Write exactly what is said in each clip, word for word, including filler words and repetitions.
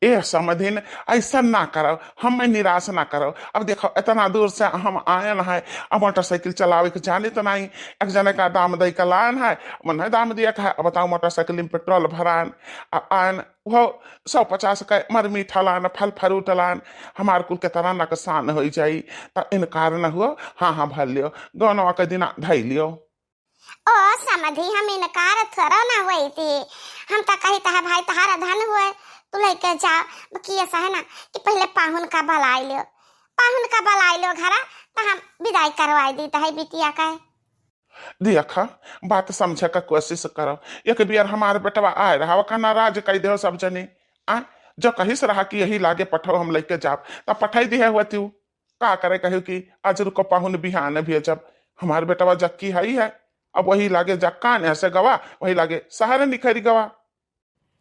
ए समधिन, ऐसा ना करव, हमें निराश ना करव। अब देखो, इतना दूर से हम आयन है, अब मोटरसाइकिल चलावे के जाने तो नहीं, एक जने का दाम दे के लायन है, मने दाम दिया के है। अब बताओ, मोटरसाइकिल में पेट्रोल भरान, आ, आयन, वो सौ पचास के मर मीठा लान, फल फ्रूट लान, हमार कुल के तरह नुकसान हो जाई। त इनकार न हुओ, हाँ, हाँ, भर लियो, गौनवा के दिना धई लियो। ओ समधी, हम इनकार थोड़ा ना हुई थी। हम तो कही तहा भाई तहारा धन हुए, तू लेके जा। बाकी ऐसा है ना कि पहले पाहुन का बलाई लियो, पाहुन का बलाई लियो घरा, तो हम विदाई करवाई दी तहे बिटिया का। देखा, बात समझे का कोशिश करो। एक बियर हमार बेटवा आए रहा, ओका नाराज कई देहो सब जने। आ, जो कहिस रहा कि यही लागे पठो, हम लेके जाब, तब पठाई दिहे हुआ तू। का करे, कहियो कि आज रुको पाहुन, बिहान भेजब। हमार बेटवा जक्की हई है, अब वही लागे जक्कान ऐसे गवा, वही लागे शहर निखरी गवा।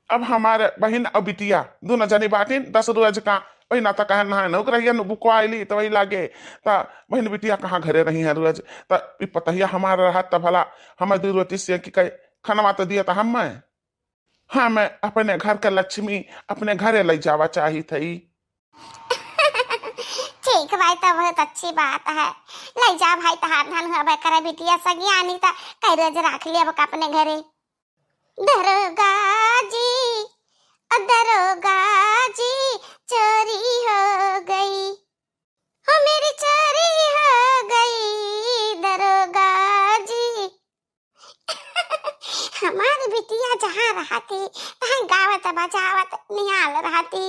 अब हमार बहिन और बिटिया दोनों जनी बाटिन, दस रोज का वही ना तो कहे नहाए नौक रहिया नु बुकवा आइली, तो वही लागे, तो बहिन बिटिया कहाँ घरे रही है रोज, तो ई पतहिया हमार रहत, तो भला हमें दू रोटी से कि कहे, खनवा तो दिया तो हम मैं। हाँ, मैं अपने घर के लक्ष्मी अपने घरे ले जावा चाही थई। ठीक भाई, तो बहुत अच्छी बात है। ले जा भाई, तहार धन हुआ करे बिटिया सगियानी, तो कई रोज रख लिया अपने घरे। दरोगा जी, ओ दरोगा जी, चोरी हो गई, हो मेरी चोरी हो गई दरोगा जी। हमारी बिटिया जहाँ रहती, तहाँ गावत बजावत निहाल रहती।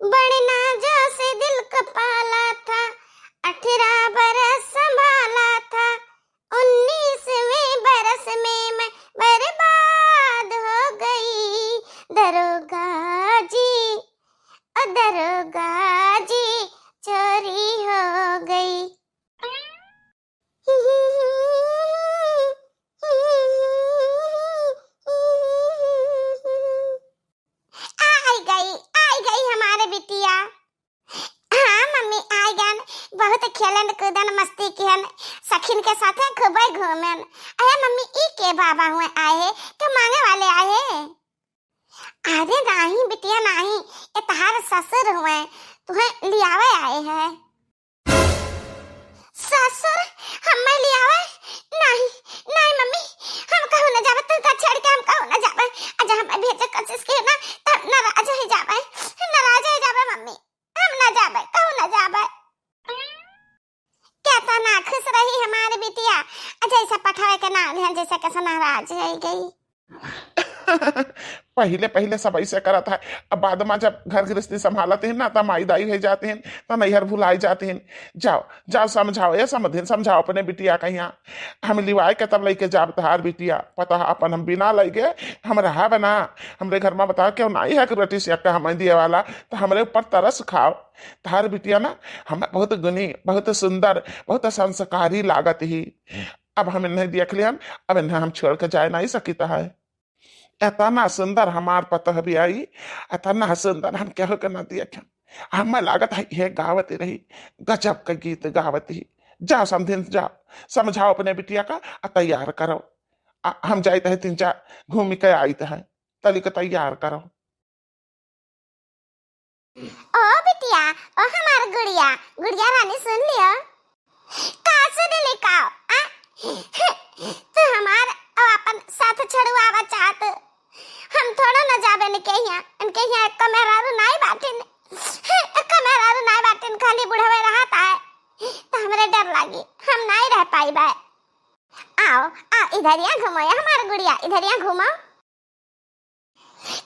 बड़े नाजों से दिल को पाला था, अठारह बरस संभाला था, उन्नीसवें बरस में मैं बर्बाद हो गई। दरोगा जी, ओ दरोगा जी, चोरी हो गई। आई गई, आई गई हमारे बिटिया। हाँ मम्मी, आई गन। बहुत खेलन कूदन, मस्ती किहन, सखिन के साथे खूबे घूमन। अरे मम्मी, ई के बाबा हुए आए हैं? तो मांगे वाले आए हैं? अरे नाही बिटिया नाही, ये तहार ससुर हुए, तुहे लियावे आए हैं। ससुर हमें लियावे? नाही, नाही मम्मी, हम कहूँ न जाबे, तू का छोड़ के हम कहूँ न जाबे। अच्छा हमें भेजे कोशिश किहे ना, तब नाराज हो जाबे, नाराज हो जाबे मम्मी, हम न जाबे, कहूँ न जाबे। केतना खुश रही हमार बिटिया, आ जैसे पठावे के नाम लिहन, जैसे कैसे नाराज हो गई। पहिले पहिले सब ऐसे करत है, अब बाद में जब घर गृहस्थी संभालत हैं ना, त माई दाई हो जाते हैं, त नैहर भुलाई जाते हैं। जाओ, जाओ समझाओ, ये समधिन समझाओ अपने बिटिया का यहाँ। हम लिवाए के तब लेके जाब तहार बिटिया, पता है अपन हम बिना लेके हम रहा बना। हमरे घर में बताओ क्यों नहीं है कि रोटी से हमें दिए वाला, तो हमरे ऊपर तरस खाओ। तहार बिटिया ना हमें बहुत गुनी, बहुत सुंदर, बहुत संस्कारी लागत ही। अब हम इन्हें देख लियन, अब इन्हें हम छोड़ के जाए नहीं सकित है। इतना सुंदर हमार पतोह भी आई, इतना सुंदर हम केहू के ना देखे। हमें लागत है ये गावत रही, गजब का गीत गावत ही। जा समधिन जा, समझाओ अपने बिटिया का, आ तैयार करो। आ, हम जाइत है तीन चार घूमी के आइत है, तली के तैयार करो। ओ बिटिया, ओ हमार गुड़िया, गुड़िया रानी सुन लियो। का सुन ली का? आ? तू हमार और अपन साथ छुड़वावा चाहत। हम थोड़ा न जाबे इनके यहाँ, इनके यहाँ एक मेहरारू नाई बाटिन, एक मेहरारू नाई बाटिन, खाली बुढ़वे रहत है, तो हमरे डर लागी, हम नाई रह पाइबे। आओ, आओ, इधरिया घूमो, ये हमार गुड़िया, इधरिया घूमो।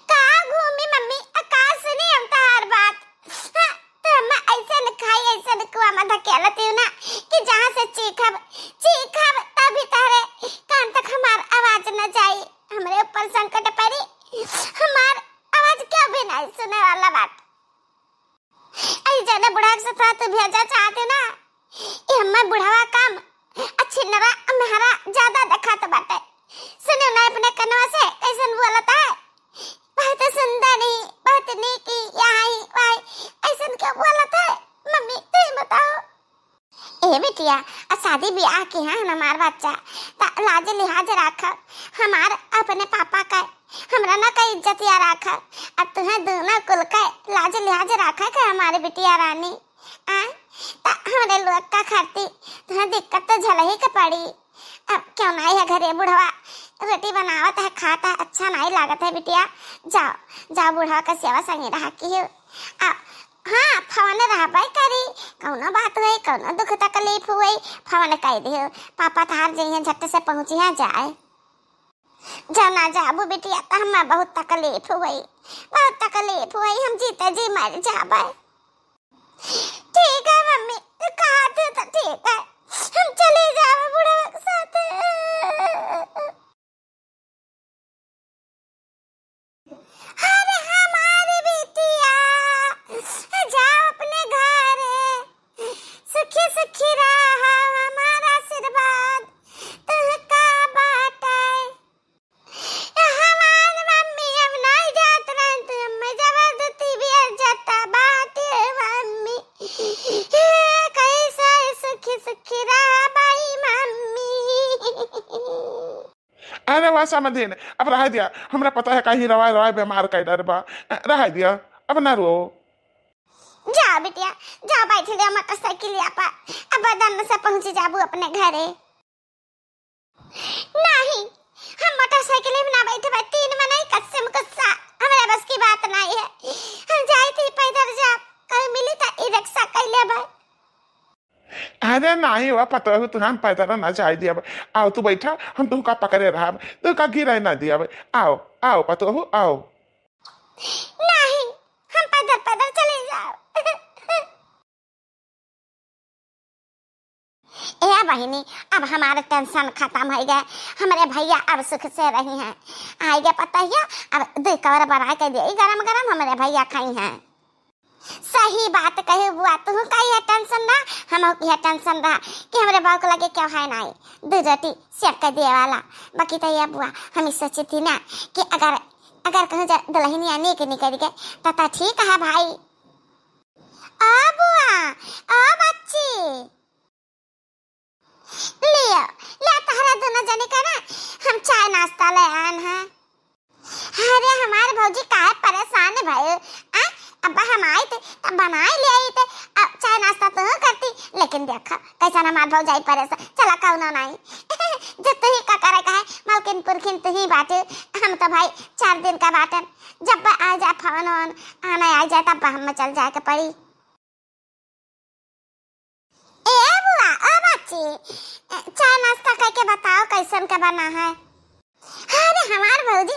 का घूमी मम्मी, आ का सुनी हम तहार बात? हाँ, तो हम ऐसन खाई, ऐसन कुआ में धकेलत हूँ ना कि जहाँ से चीखब, चीखब तभी तहरे कान तक हमार आवाज न जाई। हमरे ऊपर संकट पड़ी, हमार आवाज क्यों भी नहीं सुने वाला बात। अरे ज्यादा बुढ़ा के सथवा तू भेजा चाहते ना, ये हम्मे बुढ़वा कम, आ छिनरा आ मेहरा ज्यादा देखात बाटे। सुनो ना अपने कनवा से कैसन बोलत है, बहुत सुंदर ही, बहुत नीक ही, यहाँ ही, वहाँ ही, ऐसन क्यों बोलत है? मम्मी, तू ही बताओ। ए बिटिया, आ शादी ब्याह के हैं हमार बच्चा, त लाज लिहाज राख, हमार अपने पापा का, हमरा ना का इज्जतिया राख। अब तुहें दुनो कुल के लाज लिहाज राखे के हमारे बिटिया रानी। आ, त हमरे लोग का खातिर तुहें दिक्कत तो झलही के पड़ी। अब क्यों नाहीं है घरे बुढ़वा, रोटी बनावत है, खात है, अच्छा नाहीं लागत है बिटिया। जाओ, जाओ बुढ़वा का सेवा संगे रहा किहो। आ, हाँ, फोन रहबे करी, कौनो बात हुई, कौनो दुख तकलीफ हुई, फोन कइ दिहो, पापा तहार जइहें, झट से पहुँचिहें जाए। जाना जाबू बिटिया, त हमें बहुत तकलीफ हुई, बहुत तकलीफ हुई, हम जीते जी मर जाबे। ठीक है मम्मी, तू कहत हो तो ठीक है, हम चली जाबे बुढ़वा के साथ। अरे हमारी बिटिया, जाओ अपने घर, सुखी सुखी रहा, हमारा आशीर्वाद तुहका बाटे। हमार मम्मी अब नाहीं जात रहन, तू हमें जबरदस्ती भेज जाता बाटे मम्मी। कैसे सुखी सुखी रहा भाई मम्मी। अरे वाह समधिन, अब रहा दिया, हमरा पता है कहीं रवाय रवाय बीमार कइ डर बा, रहा दिया, अब ना रो। जा बिटिया, जा बैठ लिया मोटरसाइकिलिया पर, अब बदन से पहुँच जाबू अपने घरे। नाहीं, हम मोटरसाइकिल में ना बैठबे, तीन मनई कस्सम कस्सा, हमरा बस की बात नाहीं है। हम जाइत ही पैदल जाब, कहीं मिली त ई रिक्शा कइ लेबे। अरे नाहीं वा पतोहू, तू हम पैदल ना जाए दिया। आओ तू बैठा, हम तुहका पकड़े रहब, तुहका गिरे ना दिया। आओ, आओ पतोहू, आओ। नाहीं, हम पैदल पैदल चले जाब। ए बहिनी, अब हमार tension खतम होइ गए, हमरे भइया अब सुख से रहिहैं। आइ गए पतोहिया, अब दुइ कवर बनाइ के देई गरम गरम, हमरे भइया खइहैं। सही बात कही बुआ, तुहू का यह tension रहा, हमहू का यह tension रहा कि हमरे बहू के लगे केहू है नाहीं, दुइ रोटी सेक के दिए वाला। बाकी त ए बुआ, हम ई सोची थी ना कि अगर, अगर कहूँ जा दुलहिनिया नीक निकरि गए, त, त ठीक है भाई। ओ बुआ, ओ बच्ची, लियो, ले तहरा दुनो जनी का ना हम चाय नाश्ता ले आन है। अरे हमार भौजी काहे परेशान भइउ? आ, अब हम आइत त बनाइ ले आइत, अब चाय नाश्ता तुहू करती, लेकिन देखो कैसन हमार भौजाई परेशान। चला कौनो नाहीं, जब तुही का करे का है, मालकिन पुरखिन तुही बाटे, हम तो भाई चार दिन का बाटन, जब आ जाए फोन वोन, आना आ जाए तब हम चल जाए के पड़ी। ए बुआ, ओ बच्ची, ए, चाय नाश्ता कइके बताओ कैसन के बना है? अरे हमार भौजी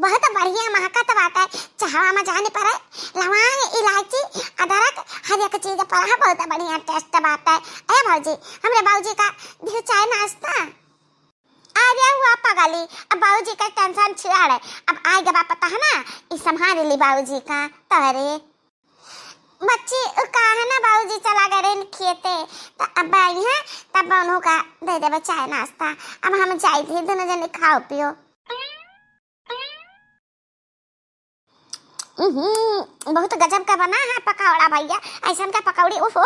बहुत बढ़िया महकत बाटे, चाहवा में जानी पड़े, लवांग, इलायची, अदरक, हर एक चीज पड़ा है, बहुत बढ़िया taste बाटे। ए भौजी, हमरे बाबूजी का दियो चाय नाश्ता। अरे हुआ पगली, अब बाबूजी का tension छियाड़े, अब आइ गवा पता है ना, ई संभाल ली बाबूजी का तोहरे। बच्ची, उ का है ना, बाबूजी चला गए रहन खेते, त अब आई हैं, तब उन्हों का दे देबे चाय नाश्ता। अब हम जाइत ही, दुनो जने खाओ पियो। उहुं, बहुत गजब का बना है पकौड़ा भइया, ऐसन का पकौड़ी, उफ,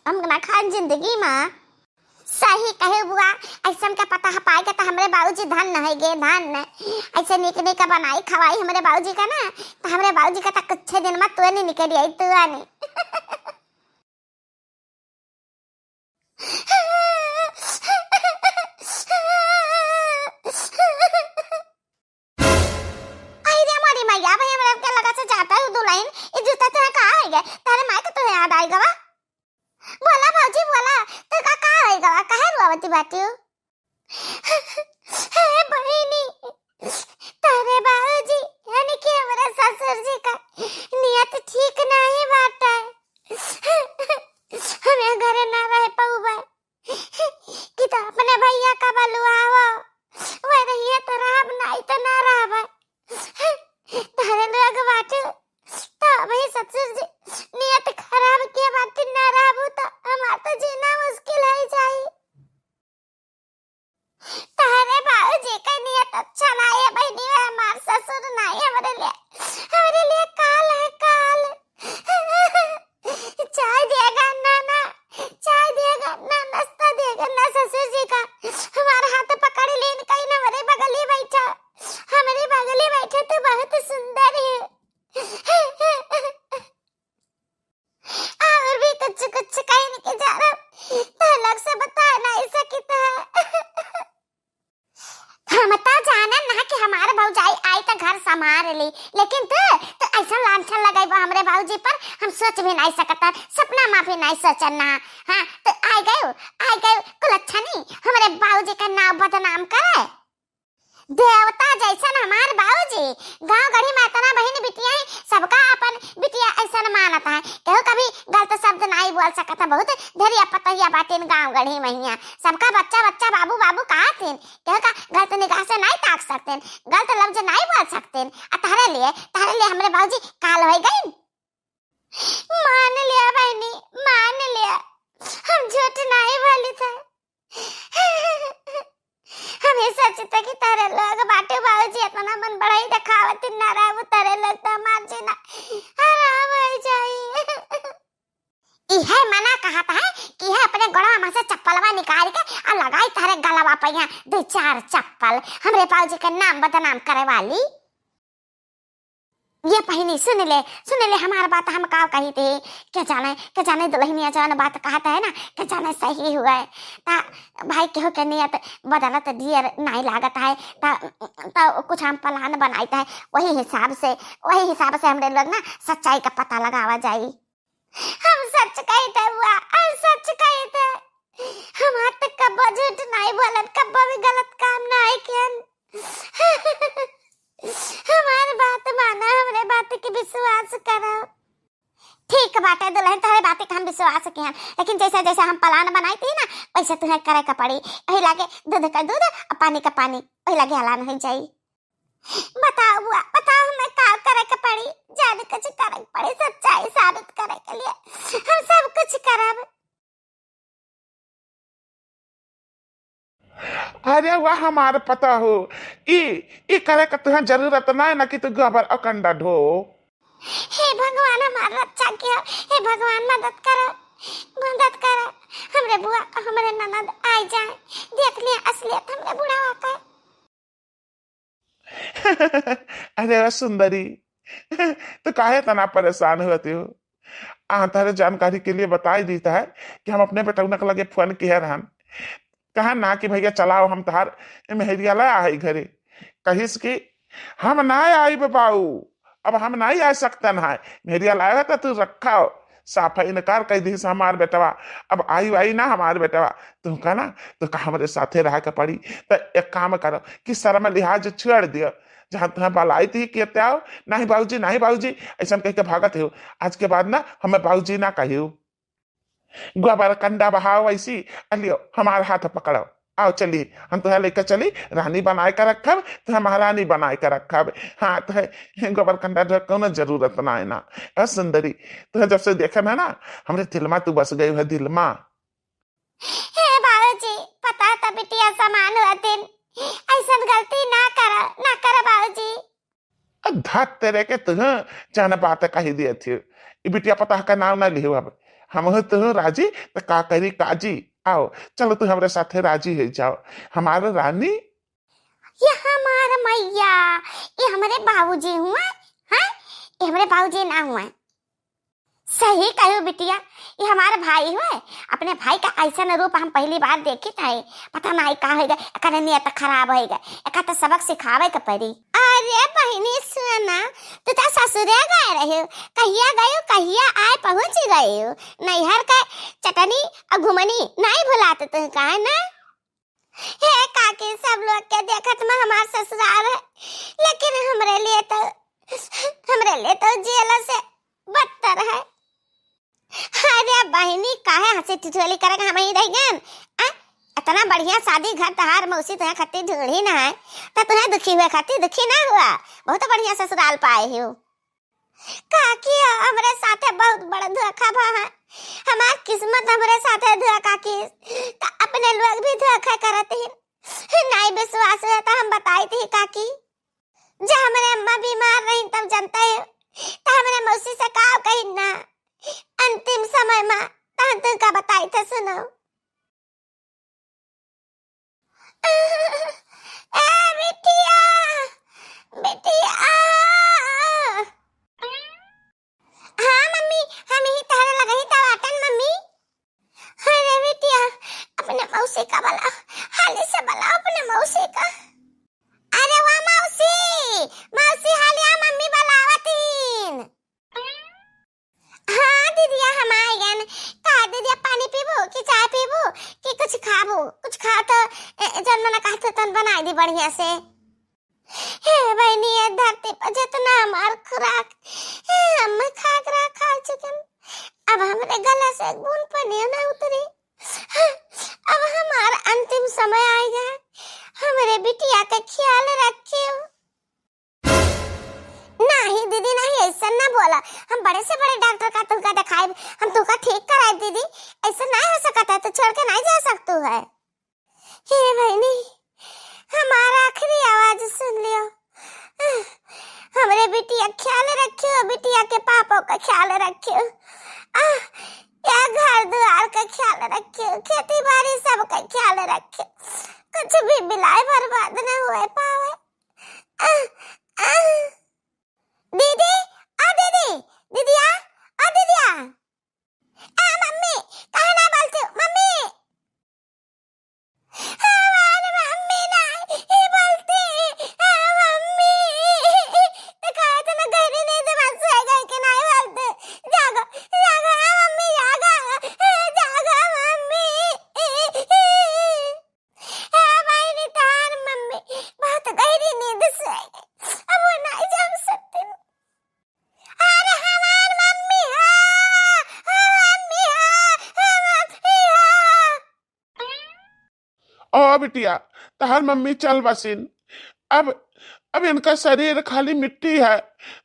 हम ना खान जिंदगी में। सही कहे बुआ, ऐसन का पता है पाएगा त हमरे बाबूजी धन्य है गे, धन्य। ऐसे नीक नीक बनाई खवाई हमरे बाबूजी का ना, त हमरे बाबूजी का त कुछ दिन में तुअनी निकल आई, तुअनी। आई रे मोरी मैया, भाई हमरा के लगा से जाता है दुल्हन, ई जूता तुहे का होइ गए? तारे माई के तुहे याद आइ गवा? बोला भौजी बोला, तुहे का होइ गवा? काहे रुआवती बाटिउ? हे बहिनी, तारे बाबूजी यानी कि हमरे ससुर जी का नियत ठीक नाहीं बाटे। हमें घरे ना रह पउबे। कि त अपने भइया का बलुआवा, वह रहिए त रहब, नाहीं त ना रहब। तहरे लोग बाटे, त अबही ससुर जी नियत खराब किए बाटे, ना रहबू त हमार त जीना मुश्किल होइ जाई। तहरे बाबूजी का नियत अच्छा नाहीं है बहिनी, हमार ससुर नाहीं है हमरे लिए, हमरे लिए काल है, काल। मार ली, लेकिन तू, तू ऐसा लांछन लगाई बा हमरे बाबूजी पर, हम सोच भी नहीं सकत है, सपना मा भी नहीं सोचन ना। हाँ, तू आइ गयू, आइ गयू कुलच्छनी, हमरे बाबूजी का नाव बदनाम करे। देवता जैसन हमार बाबूजी, गाँव गढ़ी मा इतना बहिन बिटिया है, सबका अपन बिटिया ऐसन मानत है। केहू कभी गलत शब्द नहीं बोल सकत है, बहुत ढेरिया पतहिया बाटिन गाँव गढ़ी महिया, सबका बच्चा बच्चा बाबू बाबू कहत हिन, केहू का गलत निगाह से नहीं ताक सकतेन, गलत लफ्ज नहीं बोल सकतेन। आ तहरे लिए, तहरे लिए हमरे बाबूजी काल होइ गइन। मान लिया बहिनी, मान लिया, हम झूठ नहीं बोली थे। हम ये सोचते कि तहरे लोग बाटे बाबूजी इतना मन बढ़ाई देखावत ना रहबू, तहरे लोग तो हमार जीना हराम होइ जाई। इहे मना कहत है कि इहे अपने गोड़वा मा से चप्पलवा निकाल के आ लगाई तहरे गलवा पे यहाँ दो चार चप्पल, हमरे बाबूजी के नाम बदनाम करे वाली। ये बहिनी सुन ले, सुन ले हमार बात, हम का कही थे, के जाने, के जाने दुलहिनिया जौन बात कहत है ना, के जाने सही हुए। ता भाई केहू के नियत बदलत दियर नहीं लागत है, ता, ता कुछ हम plan बनाइत है, वही हिसाब से, वही हिसाब से हमरे लोग ना सच्चाई का पता लगावा जाई। हम सच कही थे बुआ, हम सच कही थे। हम आज तक कब्बो झूठ नहीं बोलन, कब्बो भी गलत काम नहीं कियन। हमार बात माना, हमरे बात के विश्वास करो। ठीक बाटे दुलहिन, तोहरे बात के हम विश्वास कियन, लेकिन जैसे जैसे हम plan बनाई थी ना, वैसे तुहे करे के पड़ी। वही लागे दूध का दूध और पानी का पानी, वही लागे हलान हो जाई। बताओ बुआ, बताओ हमें का करे के पड़ी, जाने कुछ करे के पड़ी, सच्चाई साबित करे के लिए हम सब कुछ करब। अरे वाह हमार पतोहू, ई, ई करे के तुहे जरूरत ना है ना कि तू गोबर और कंडा ढो। हे भगवान हमार रक्षा किया, हे भगवान मदद करो, मदद करो। हमरे बुआ, हमरे ननद आइ जाए, देख लिया असलियत हमरे बुढ़ावा का। अरे वाह सुंदरी, तू काहे इतना परेशान होती हो? आ तहरे जानकारी के लिए बताई दीत है कि हम अपने बेटौना के लगे फोन किहे रहन, कहा ना कि भैया चलाओ हम तहार मेहरिया ला आई घरे। कहिस कि हम ना आइब बाऊ, अब हम नहीं आ सकतन है, मेहरिया लाए हो तो तू रखा हो। साफ इनकार कह दिस हमार बेटवा, अब आई वाई ना हमार बेटवा। तू का ना, तू का हमरे साथे रह के पड़ी। तो एक काम करो कि शर्म लिहाज छोड़ दियो, जहाँ तुहें बलाई थी कहते आओ, नहीं बाबूजी, नहीं बाबूजी, ऐसा कह के भागत हो। आज के बाद ना हमें बाबूजी ना कहियो। गोबर कंडा बहाओ ऐसी, अलियो हमार हाथ पकड़ो, आओ चली, हम तुहें लेके चली, रानी बनाए के रखब, तुहें महारानी बनाए के रखब। हाँ, तुहें गोबर कंडा ढोए कौनो जरूरत ना है ना। ए सुंदरी, तुहें जब से देखन है ना, हमरे दिल मा तू बस गई है, दिल मा। हे बाबूजी, पता त बिटिया समान हुआ दिन, ऐसन गलती ना करा, ना करा बाबूजी। अब धत तेरे के तुह जान बात कही दिए थी। ई बिटिया पता का नाम ना लिहो अब। हम हो तुह राजी त का करी काजी। आओ, चलो तू हमरे साथे राजी हो जाओ। हमार रानी। ये हमार मैया, ये हमरे बाबूजी हुआ, हैं? ये हमरे बाबूजी ना हुआ। सही कहू बिटिया, ये हमार भाई हुए। अपने भाई का ऐसन रूप हम पहली बार देखित है। पता नहीं का होइ गए, एकर नियत खराब होइ गए, एका तो सबक सिखावे के पड़ी। अरे बहिनी सुना, तू तो ससुरे गए रहे, कहिया गयू, कहिया आए पहुँच गयू? नैहर के चटनी और घुमनी नहीं भुलात तू का है ना? हे काकी, सब लोग के देखत मा हमार ससुराल है, लेकिन हमरे लिए तो, हमरे लिए तो जेल से बदतर है। अरे बहिनी, काहे हंसी ठिठोली करे के हम ही रह गन? आ, इतना बढ़िया शादी घर तहार मौसी तुहे खातिर ढूंढी ना है, तो तुहे दुखी हुए खातिर दुखी ना हुआ। बहुत बढ़िया ससुराल पाए हो। काकी, हमरे साथे बहुत बड़ा धोखा भा है। हमार किस्मत हमरे साथे धोखा की, त अपने लोग भी धोखा करत ही। नहीं विश्वास है तो हम बताई थी काकी। जब हमरे अम्मा बीमार रही तब जानते हो, तो हमरे मौसी से का कही ना, अंतिम समय मा तहन तुमका बताई थे, सुनो। ए बिटिया, बिटिया। हाँ मम्मी, हम ही तहरे लगही तवाटन मम्मी। अरे बिटिया, अपने मौसी का बला, हाली से बला अपने मौसी का। अरे वाह मौसी, मौसी हाली बनाई दी बढ़िया से। हे बहिनी, ये धरती पर जितना हमार खुराक, हे, हम खाक रहा खा चुकन। अब हमरे गला से एक बूंद पनिया ना उतरी। अब हमार अंतिम समय आइगा। हमरे बिटिया के ख्याल रखियो। नाही दीदी, नाही, ऐसा ना बोला। हम बड़े से बड़े डॉक्टर का तुमका दिखाए, हम तुमका ठीक कराए दीदी। ऐसा नहीं हो सकता है, तो छोड़ के नहीं जा सकतू है। हे बहिनी, हमार आखिरी आवाज सुन लियो। हमरे बिटिया ख्याल रखियो, बिटिया के पापा का ख्याल रखियो। आ, या घर दुआर का ख्याल रखियो, खेती बाड़ी सब का ख्याल रखियो। कुछ भी बिलाए बर्बाद ना हुए पावे। आ, आ। दीदी, ओ दीदी, दीदिया, ओ दीदिया। आ मम्मी, काहे ना बोलती हो? मम्मी। हमार मम्मी नाही बोलती, आ मम्मी। तो कहा था ना गहरी नींद में सो गई कि नहीं बोलती। जागो, जागो, आ मम्मी, जागो, जागो मम्मी। ए बहिनी, तहार मम्मी बहुत गहरी नींद से आई है। अब वो नहीं जाग सकती। अरे हमार मम्मी हो, हो मम्मी हो, हो मम्मी हो। ओ बिटिया, तहार मम्मी चल बसिन। अब, अब इनका शरीर खाली मिट्टी है,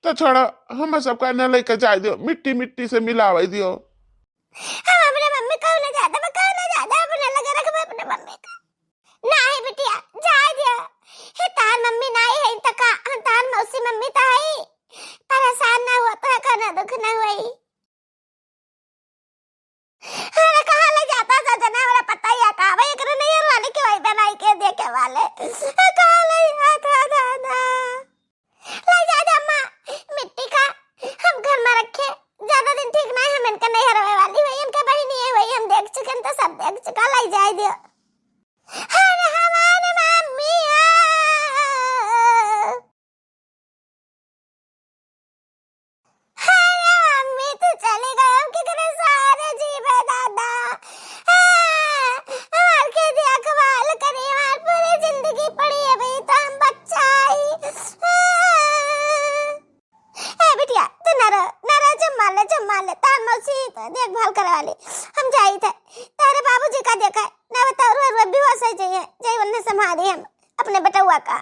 तो छोड़ो, हम सबका न लेके जाए दियो, मिट्टी मिट्टी से मिलावे दियो। हम अपने मम्मी का ना ज्यादा, मैं का ना ज्यादा अपने लगे रखबे अपने मम्मी का। नाही बिटिया, जाए दिया। हे तार मम्मी नाही है त का, हम तार मौसी मम्मी त है। परेशान ना हुआ तो है, का ना दुख ना हुई। अरे कहाँ ले जाता था जना, हमरा पता ही है का। भाई एकरे नहीं है वाले के वही बनाई के देखे वाले। कहाँ ले जाता था ना। लाई जा दे अम्मा, मिट्टी का हम घर में रखे, ज्यादा दिन ठीक नहीं है, हम इनका नहीं हरवे वाली हुई, इनका बहिनी है वही, हम देख चुके हैं तो सब देख चुका, लाई जाए दियो। अरे हमारे मम्मी आ। अरे मम्मी, तू चली गई, हम केकरे सहारे जीबे दादा? हाँ, हमार के देखभाल करी, हमार पूरी जिंदगी पड़ी है भाई, तो हम बच्चा आई। हाँ। ए बिटिया, तू ना रो, ना रो, जुम्मा ले, जुम्मा ले, तार मौसी तो देखभाल करे वाली। हम जाई थे, तारे बाबूजी का देखा, ना बताओ, रो, रो, बेहोश हो जाइए, जाई उन्हें संभाली हम, अपने बेटउआ का।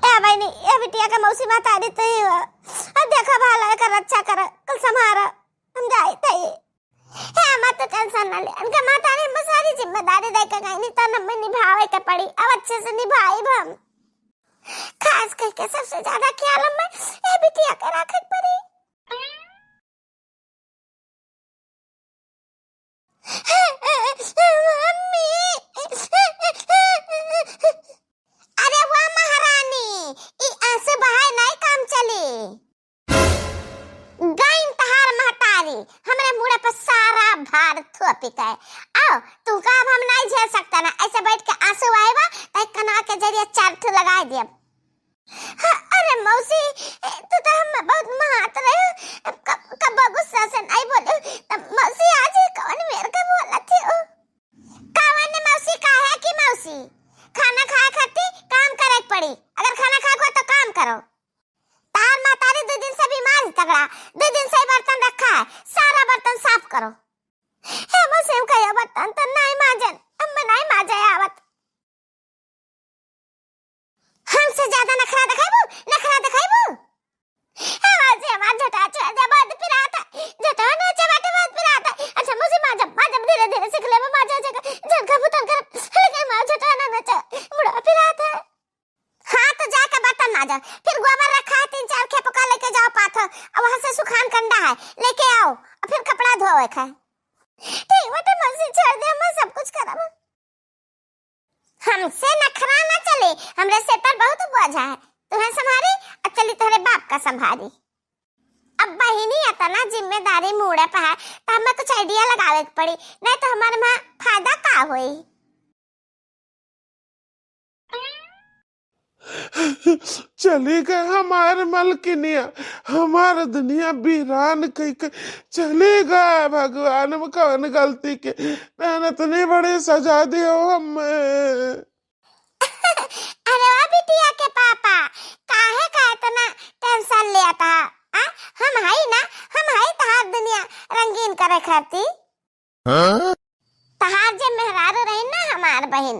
ए बहिनी, ए बिटिया का मौसी महतारी तो ही हो। अब देखा भाला एकर रक्षा कर, कुल संभारा, हम जाई थे। हे अम्मा, तो टेंशन ना ले, इनका महतारी में सारी जिम्मेदारी दे के गई, नहीं तो हमें निभावे के पड़ी, अब अच्छे से निभाई हम। खास करके सबसे ज्यादा ख्याल हमें ए बिटिया के रखे के पड़ी। मम्मी। अरे वाह महारानी, ई आंसू बहाए नाई काम चली। गाइन तहार महतारी, हमरे मुड़े पर सारा भार थोपी के। आओ, तू का अब हम नाई झेल सकता ना, ऐसे बैठ के आंसू आए बा, तै कनवा के जरिए चार ठो लगाए दियब। हाँ, अरे मौसी, ए, तू तो हम बहुत महात रहे, कब, कब गुस्सा से नहीं बोले, तब मौसी आज ही कौन मेर के बोला थी ओ? कौन मौसी का है कि मौसी? खाना खाए खातिर काम करे के पड़ी, अगर खाना खाए को तो काम करो। तार महतारी दो दिन से बीमार ही तगड़ा, दो दिन से ही बर्तन रखा है, सारा बर्तन साफ करो। हे मौसी, हम कहियो बर्तन तो नहीं माजन, हम नहीं माजे आवत। हमसे ज्यादा नखरा दिखाइबू, नखरा दिखाइबू। हमार से हमार झटा छोड़ दे, बहुत पिरात है। झटा ना चबाटे, बहुत पिरात है। अच्छा, मौसी माजब, माजब धीरे धीरे सीख लेबे, माजा जगह जन का बुतन कर, लेकिन हमार झटा ना नचा, मुड़ा पिरात है। हाँ, तो जाके बर्तन माजा, फिर गोबर रखा है तीन चार खेप का, लेके जाओ पाथर, और वहां से सुखान कंडा है, लेके आओ, और फिर कपड़ा धोवे का है। ठीक बेटा, मौसी छोड़ दे, मैं सब कुछ करब। हमसे नखरा ना चले, हमरे सिर पर बहुत बोझा है। तुहें संभारी, अब चली तोहरे बाप का संभारी। अब बहिनी इतना जिम्मेदारी मुड़े पे है, तो हमें कुछ idea लगावे के पड़ी, नहीं तो हमारे वहाँ फायदा का होई? चली गए हमार मलकिनिया, हमार दुनिया वीरान कई के चली गए। भगवान, हम कौन गलती के रहन इतनी बड़ी सजा दियो हमें। अरे वाह बिटिया के पापा, काहे का इतना tension लेत हा? आ, हम हई ना, हम हई तहार दुनिया रंगीन करे खाती। हाँ? तहार जे मेहरारू रही ना हमार बहिन,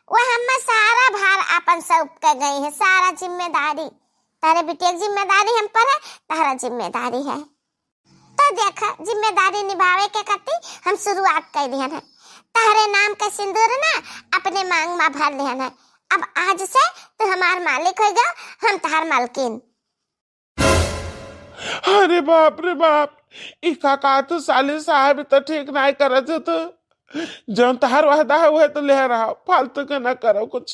वो हमें सारा भार आपन सौंप के गई है, सारा जिम्मेदारी। तहरे बिटिया के जिम्मेदारी हम पर है, तहरा जिम्मेदारी है। तो देख, जिम्मेदारी निभावे के खातिर हम शुरुआत कर दिहन है। तहरे नाम के सिंदूर ना अपने मांग में भर लिहन है। अब आज से तू हमार मालिक हो गया, हम तहार मालकिन। अरे बाप रे बाप, ई का, का तू साली साहब तो ठीक नाई करत हो तू। जौन तहार वादा है वह तो ले रहा, फालतू के ना करो कुछ।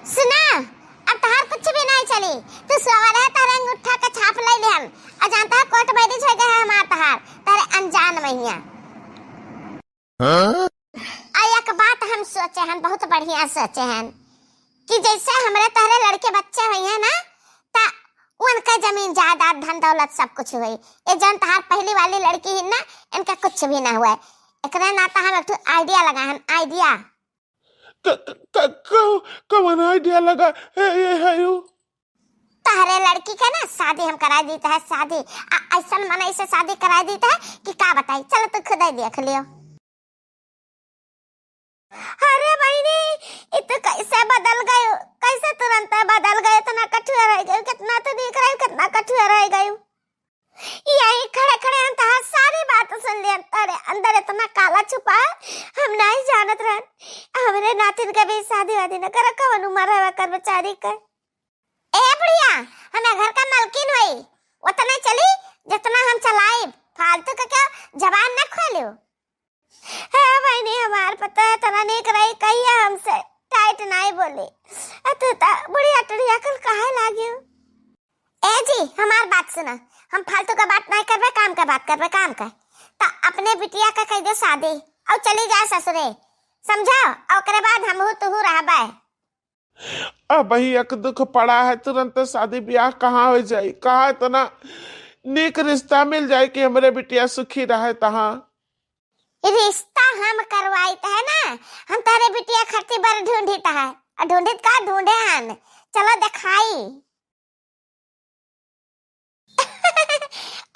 सुना, अब तहार कुछ भी नहीं चली। तू सोवल है, तहरे अंगूठा के छाप ले ले हम। और जानता है, court marriage हो गया है हमार तहार, तहरे अनजान में हिया। हाँ? आ एक बात हम सोचे हन, बहुत बढ़िया सोचे हन कि जैसे हमरे तहरे लड़के बच्चे हुई हैं ना, ता उनका जमीन जायदाद, धन दौलत सब कुछ हुई। ये जौन तहार पहली वाली लड़की है ना, इनका कुछ भी ना हुआ। एकरे नाता हम एक ठो idea लगा हन, idea। क-, क-, क-, कौ-, कौन idea लगा? ए, ये है यू? तहरे लड़की के ना शादी हम कराई दीत है, शादी। आ, ऐसन मनई से शादी कराई दीत है कि का बताई, चलो तू खुद ही देख लियो। अरे बहिनी, ई तू कैसे बदल गयो, कैसे तुरंत बदल गयो, इतना कठुआ रह गयो, कितना तू नीक रही, कितना कठुआ रह गयो। यही खड़े खड़े हम तहार सारी बात सुन लियन, तोरे अंदर इतना काला छुपा है, हम नहीं जानत रहन। हमरे नातिन के भी शादी वादी न करे, कवन उम्र है ओकर बेचारी के। ए बुढ़िया, हमें घर का मालकिन होई, उतने चली जितना हम चलाइब, फालतू के क्या जबान न खोलियो। हे बहिनी, हमार पता है तना नीक रही, कहिया हमसे tight नहीं बोली। आ तू ता बुढ़िया टुढ़िया कुल काहे लागियो? ए जी, हमार बात सुना, हम फालतू का बात नहीं करबे, काम का बात करबे, काम का। ता अपने बिटिया का कह दे शादी, और चली जा ससुरे, समझाओ, और ओकरे बाद हमहू तुहू रहबे। अब ही एक दुख पड़ा है, तुरंत शादी ब्याह कहाँ हो जाई, कहाँ इतना नीक रिश्ता मिल जाए कि हमरे बिटिया सुखी रहे तहाँ। रिश्ता हम करवाइत है ना, हम तहरे बिटिया खातिर बर ढूंढित है। आ ढूंढित का ढूंढे हन, चलो देखाई।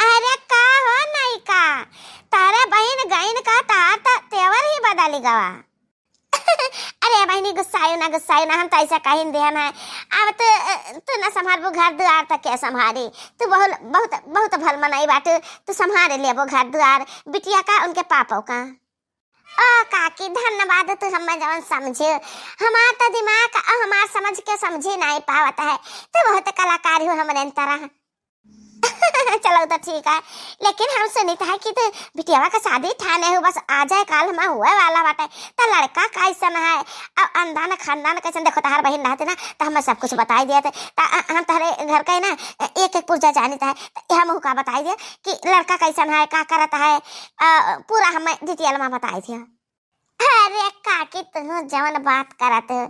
अरे का हो नायिका, तहरे बहिन गइन का तहार त तेवर ही बदल गवा। अरे बहिनी, गुस्सायो ना, गुस्सायो ना, हम तो ऐसा कहिन देहन है। अब तू, तू ना संभालबू घर दुआर, तो के संभाली? तू बहुत, बहुत, बहुत भल मनई बाटू, तू संभाल लेबो घर दुआर, बिटिया का, उनके पापो का। ओ काकी, धन्यवाद, तू हमें जवन समझे। हमार तो दिमाग और हमार समझ के समझे नहीं पावत है। तू बहुत कलाकार हो हमरे तरह। चलो तो ठीक है, लेकिन हम सुनित है कि तू बिटियावा का शादी ठाने हो, बस आ जाए, काल हमार हुए वाला बाटे। तो लड़का कैसन है और अंदान खानदान कैसन? देखो, तहार बहिन रहती ना तो हमें सब कुछ बताई दिया थे। तो हम तहरे घर का ही ना एक एक पुर्जा जानित है, तो हम का बताई दिया कि लड़का कैसन है, का करत है, अ, पूरा हमें detail में बताई दिया। अरे काकी, तू जवन बात करत हो,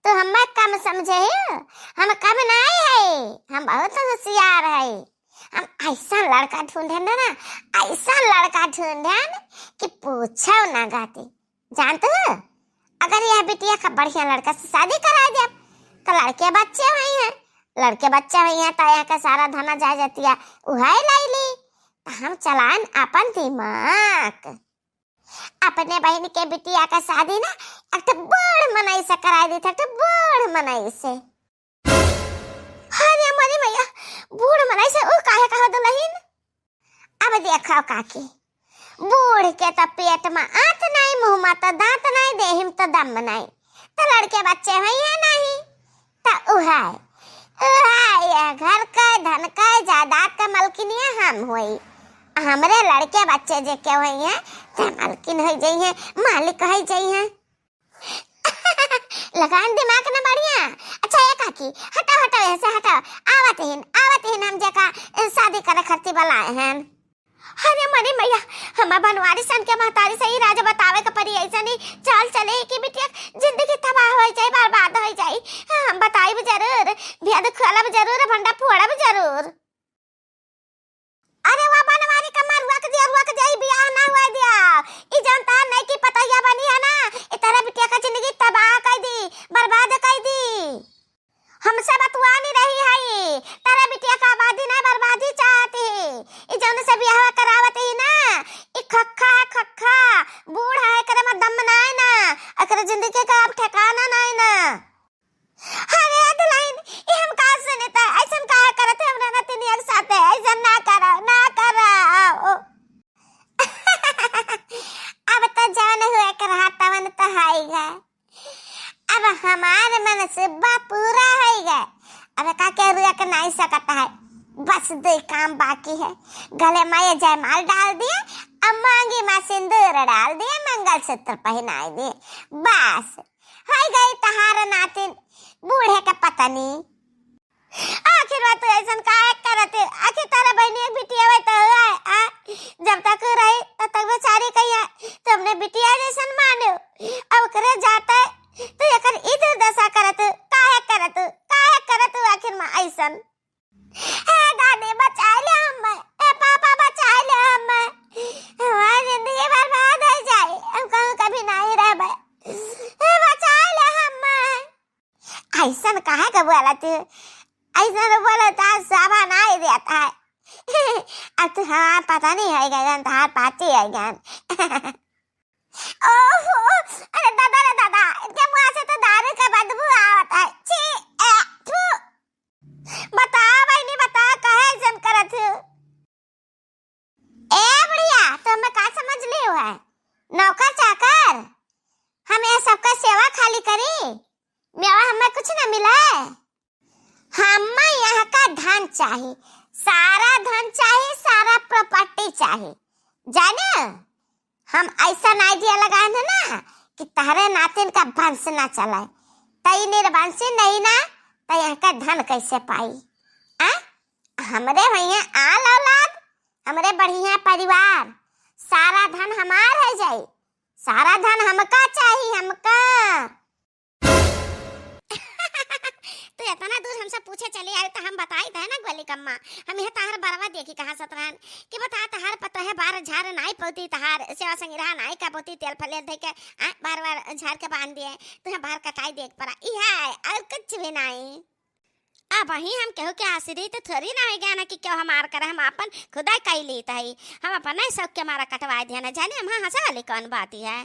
तू हमें कम समझे हो। हम कम नाई है, हम बहुत होशियार है। हम ऐसा लड़का ढूंढे ना, ना, ऐसा लड़का ढूंढे कि पूछो ना गाती। जानते हो, अगर यह बिटिया का बढ़िया लड़का से शादी करा दे, तो लड़के बच्चे हुई हैं, लड़के बच्चे हुई हैं, तो यहाँ का सारा धना जायदादिया उहाई लाई ली। तो हम चलान अपन दिमाग। अपने बहिन के बिटिया का शादी ना एक ठो बूढ़ मनई से कराई देत है, एक ठो बूढ़ मनई से। अरे मोरी मैया, बूढ़ मनई से ऊ काहे कहो दुल्हन? अब देखो काकी, बूढ़ के तो पेट में आंत नहीं, मुंह में तो दांत नहीं, देहिम तो दम नहीं, तो लड़के बच्चे हुई है नहीं। त उहै, उहै यह घर कै, धन कै, जायदाद कै मलकिनिया हम होई। हमरे लड़के बच्चे जे के होई हैं, ते मलकिन होई जइहैं, मालिक होई जइहैं। लगान दिमाग न बढ़िया। अच्छा ए काकी, हटाओ, हटाओ, यहाँ से हटाओ। आवत हिन, आवत हिन हम जेका, ए, शादी करे खातिर बुलाए हैं। अरे मरी मैया, हमार बनवारी सन के महतारी से ई राज बतावे के पड़ी, ऐसा नहीं चाल चले कि बिटिया जिंदगी तबाह हो जाए, बर्बाद हो जाए। हाँ, हम बताइब जरूर, भेद खोलब जरूर, भंडा फोड़ब जरूर। अरे वाह बनवारी कमर, रुक दिया, रुक जाई, बियाह ना हुआ दिया। ई जौन तार नहीं की पतैया बनी है ना, ई तारा बिटिया का जिंदगी तबाह कर दी, बर्बाद कर दी। से बियाह करावत ही ना, ई खक्खा है, खक्खा, बूढ़ा है, एकरे में दम नाय ना, एकरे जिंदगी का अब ठिकाना नाय ना। अरे दुल्हन, ई हम का सुनता, ऐसन काहे करत है हमरा नतिनिया के साथे, ऐसन ना करा, ना करा। अब तो जवन हुए के रहा तवन तो है ही है। अब हमार मनसुबा पूरा होइगा। अब का के रुक नाई सकत है, बस दो काम बाकी है। गले में ये जयमाल डाल दिए, अब मांगी में सिंदूर डाल दिए, मंगलसूत्र पहनाई दिए, बस होइ गई तहार नातिन बूढ़े के पत्नी। आखिर बा तू ऐसन काहे करत है? आखिर तारा बहिनी एक बिटिया हुए तो हुआ है, आ? जब तक रही तब तक बेचारी कहिया तुमने बिटिया जैसन मानो, अब ओकरे जाता है तो एकर ई दुर्दशा करत है, काहे करत है, काहे करत है आखिर में ऐसन? ए दादी बचा ले हमें, ए पापा बचा ले हमें, हमारी जिंदगी बर्बाद हो जाए, हम कहूँ कभी नहीं रहबे, ए बचा ले हमें। ऐसन काहे के बोलत है? ऐसन बोलत है, सामान आई देता है। अब तू हमार पता नहीं है गन, तहार पाती है गन। ओहो, अरे दादा रे दादा, इनके मुंह से तो दारू का बदबू आवत है। छी, ए, थू। बता बहिनी, बता, काहे ऐसन करत है? ए बुढ़िया, तो हमें का समझ लियो है? नौकर चाकर? हम यह सबका सेवा खाली करी? मेवा हमें कुछ न मिले? हमें यहाँ का धन चाही, सारा धन चाही, सारा property चाही, जाने? हम ऐसन idea लगाए हैं ना कि तहरे नातिन का वंश ना चले, तई निर्वंशी नहीं ना, तो यहाँ का धन कैसे पाई? आ? हमरे भैया आल औलाद, हमरे बढ़िया परिवार, सारा धन हमार है जाई, सारा धन हमका चाही, हमका। तू इतना दूर हमसे पूछे चली आयो तो हम बताई थे ना गोली कम्मा, हम यह तहार बरवा देखी कहाँ सतरान कि बता तहार पतोहे बार झार नाई पौती, तहार सेवा संगिरहा नाई का पौती, तेल फलेल धई के, आ, बार बार झार के बांध दिए, तुहे बार कटाई देख पड़ा, इहे है और कुछ भी नाई। अब वही हम केहू के आश्रित थोड़ी ना होइ गया ना कि केहू हमार करे, हम आपन खुदाई कई लीत हई, हम अपने शौक के मारा कटवाए दिया ना, जाने हम हंसे वाली कौन बात है।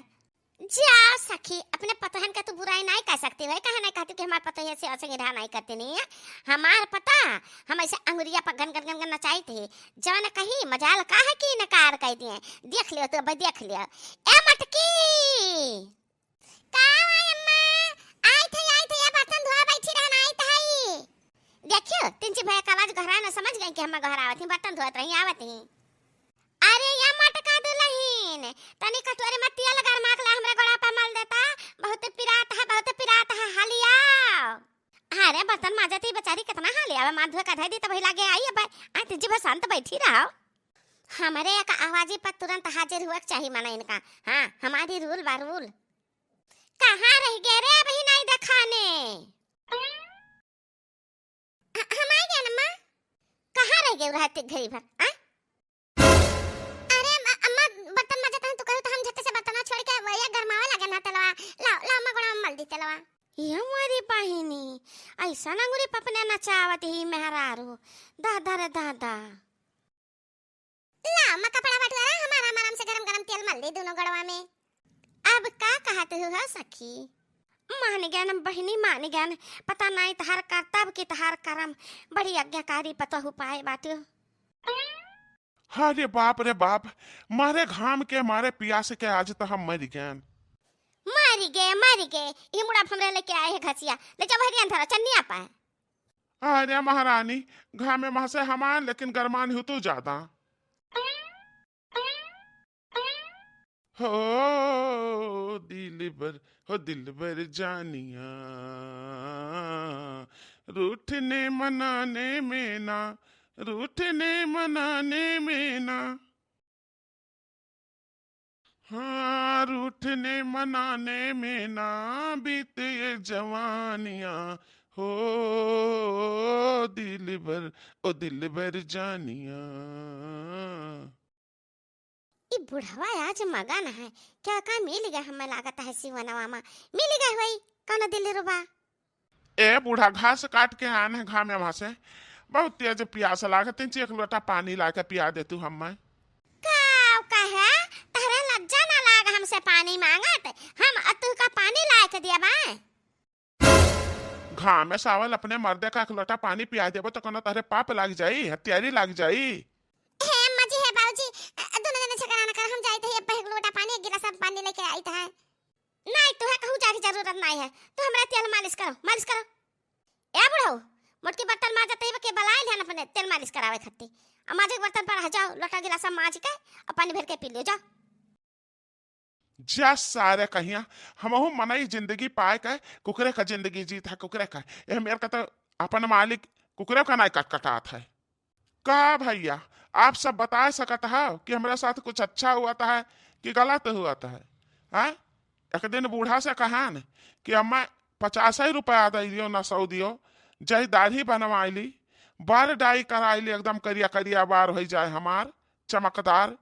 जाओ सखी, अपने पतोहन का तू बुराई नहीं कर सकती भाई, कहा नहीं कहती कि हमार पतोहिया से ऐसे गिरा नहीं करती नहीं है, हमार पता, हम ऐसे अंगुरिया पर गन गन गन गन नचाई थी, जवन कहीं मजाल का है कि इनकार कर दिए, देख लियो तू भाई, देख लियो। ए मटकी, का हो अम्मा? आइत हई, आइत हई, या बर्तन धोआ बैठी रहन, आइत हई। देखियो, तिनची भैया का आवाज गहरा न समझ गई कि हम गहरावत ही, बर्तन धोत रही, आवत ही। अरे या मटका दुलहिन, तनी कटोरी में तेल गरमा के ला, हमरे गोड़ा पे मल देता, बहुत पिरात है, बहुत पिरात है, हाली आओ। अरे बर्तन माजत ही बेचारी, कितना हाली आवे, माथ धोए का धई दी, तब लागे आई अब, आ तिनची भैया शांत बैठी रहो। हमरे एक आवाजी पर तुरंत हाजिर हुआ के चाही मना इनका, हाँ, हमारी rule बा rule। कहाँ रह गए रे, अबही नहीं देखाने? ह-, हम आ गए अम्मा। कहाँ रह गए रहते घड़ी भर, आ? अरे अम्मा, अम्मा, बर्तन माजत हन, तू कहू तो हम झट से बर्तन छोड़ के वही गरमावे लगे ना तेलवा। लाओ, लाओ अम्मा, गोड़ा में मल दी तेलवा। ये हमारी बहिनी, ऐसा अंगुरी पपने नचावत ही मेहरारू। दादा रे दादा। ला, अम्मा कपड़ा बटुआरा, हम आराम आराम से गरम गरम तेल मल दे दोनों गड़वा में। अब का कहत हो, हो सखी? मान गयन बहिनी, मान गयन। पता नाई तहार करतब कि तहार करम। बड़ी आज्ञाकारी पतोहू पाए बाटू। अरे बाप रे बाप, मारे घाम के, मारे पियास के आज तो हम मर गयन। मर गए, मर गए। ई मुड़ा हमरे लेके आए है घसिया। ले जा बहरिया धरा, चन्निया पाए। अरे महारानी, घामे महसे हमान, लेकिन गरमान हो तो ज्यादा। हो दिलबर, हो दिलबर जानिया, रूठने मनाने में ना, रूठने मनाने में ना। हाँ, रूठने मनाने में ना बीते ये जवानियाँ, हो दिलबर, ओ दिलबर जानिया। ई बुढ़वा आज मगन है, क्या का मिल गया, हमें लागत है सिवनवा मा मिल गया होई कौनो दिलरुबा। ए बूढ़ा, घास काट के आन है घामे वहां से, बहुत तेज प्यास लागत है, एक लोटा पानी लाके पिया दे तू हम्मे। का कहे? तहरे लज्जा ना लाग हमसे पानी मांगत? हम अ तू का पानी लाके दिया बा? घामे सावल अपने मर्दे का एक लोटा पानी पिया देबो तो कोनो तहरे पाप लाग जाई, हत्यारी लाग जाई? हे अम्मा जी, हे बाबूजी, अ, दोनों जने झगड़ा ना कर, हम जाइत है, अब एक लोटा पानी, एक गिलास पानी लेके आइत है। नहीं, तुहे कहूँ जाके जरूरत नहीं है, तू हमरा तेल मालिश करो, मालिश करो। ए बुढ़ऊ, मोटकी बर्तन माजत है, के बलाए लेन अपने तेल मालिश करावे खातिर। अब माजे के बर्तन पर रह जाओ, लोटा गिलास माज के, अब पानी भर के पी लियो, जाओ। जा सारे कहिया, हमहू मनई जिंदगी पाए के, कुकरे का जिंदगी जीत है, कुकरे का। ए मेर का तो अपन मालिक कुकरे का नाई कटकटात है। का भैया, आप सब बता सकत हो कि हमरा साथ कुछ अच्छा हुआ था कि गलत हुआ था? हाँ? एक दिन बूढ़ा से कहान कि अम्मा, पचास ही रुपया दे दियो ना सौ दियो, जय दाढ़ी बनवाई ली, बार डाई कराई ली, एकदम करिया करिया बार हो जाए हमार, चमकदार।